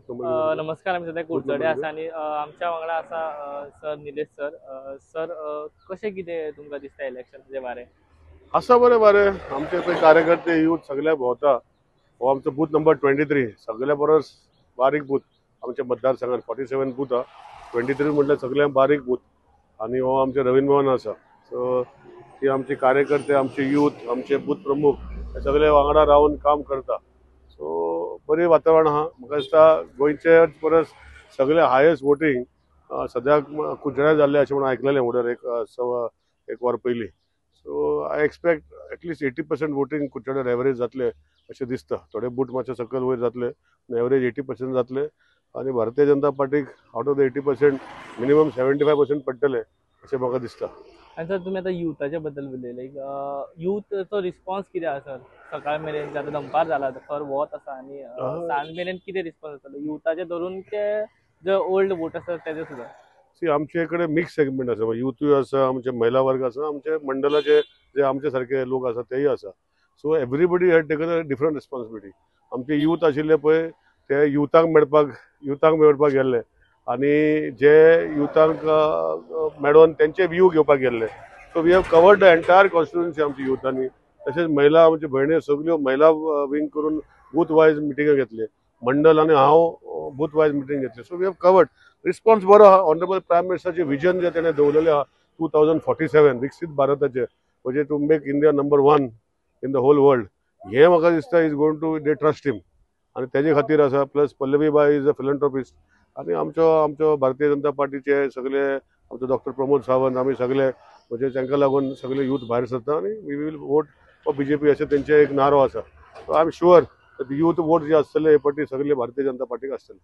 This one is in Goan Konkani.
नमस्कार, आमी सद्या कुडचडे आसा आनी आमच्या वांगडा आसा सर निलेश सर. सर, कशें कितें तुमकां दिसता इलेक्शनाचे बारे? आसा बरें बरें. आमचे पळय कार्यकर्ते यूथ सगळे भोंवता. हो आमचो बूथ नंबर 23, सगळ्या परस बारीक बूथ आमच्या मतदारसंघात. 47 बूथ आहा, 23 म्हटल्यार सगळ्यांत बारीक बूथ आनी हो आमचे रवींद्र भवन आसा. सो ती आमचे कार्यकर्ते, आमचे यूथ, आमचे बूथ प्रमुख हे सगळे वांगडा रावन काम करता. सो बरें वातावरण आहा. म्हाका दिसता गोंयचे परस सगळे हायस्ट वोटींग सद्याक कुडचड्यार जाल्लें अशें म्हणून आयकलेलें वोटर एक वर पयलीं. So I expect at least 80% voting कुडचड्यार average जातलें अशें दिसता. थोडे बूथ मातशे सकयल वयर जातले, एवरेज 80% जातले आनी भारतीय जनता पार्टीक out of the 80% minimum 75% पडटले अशें म्हाका दिसता. आनी सर, तुमी आतां युथाच्या बद्दल उलयले, लायक युथचो रिस्पॉन्स कितें आसा सर? सकाळ मेरेन, आतां दनपार जाला, खर वत आसा आनी सांज मेरेन कितें रिस्पॉन्स आसतलो युथाचे धरून ते जे ओल्ड वोट आसा तेजे सुद्दां? सी, आमचे कडेन मिक्स सेगमेंट आसा. युथूय आसा, आमचे महिला वर्ग आसा, आमचे मंडळाचे जे आमचे सारके लोक आसा तेय आसा. So everybody had taken a different responsibility. आमचे यूथ आशिल्ले पळय ते युथांक मेळपाक गेल्ले आनी जे युथांक मेळोन तेंचे व्यू घेवपाक गेल्ले. So we have covered the entire constituency आमच्या युथांनी. तशेंच महिला, आमच्यो भयणी सगल्यो महिला विंग करून बूथ वायज मिटिंग्यो घेतले. मंडल आनी हांव बूथ वायज मिटींग घेतली. So we have covered. Response बरो आहा. ऑनरेबल प्रायम मिनिस्टराचे विजन जे तेणें दवरलेलें आहा 2047 विकसीत भारताचे, म्हणजे to make India number one in the whole world, हें म्हाका दिसता is going to, they trust him आनी तेजे खातीर आसा. Plus Pallavi bye is a फिलंट्रोपिस्ट आनी आमचो भारतीय जनता पार्टीचे सगळे, आमचो डॉक्टर प्रमोद सावंत, आमी सगळे म्हणजे तांकां लागून सगळे यूथ भायर सरता आनी we will vote for BJP अशें तेंचें एक नारो आसा. So I am sure youth vote जे आसतले हे फावटी सगळे भारतीय जनता पार्टीक आसतले.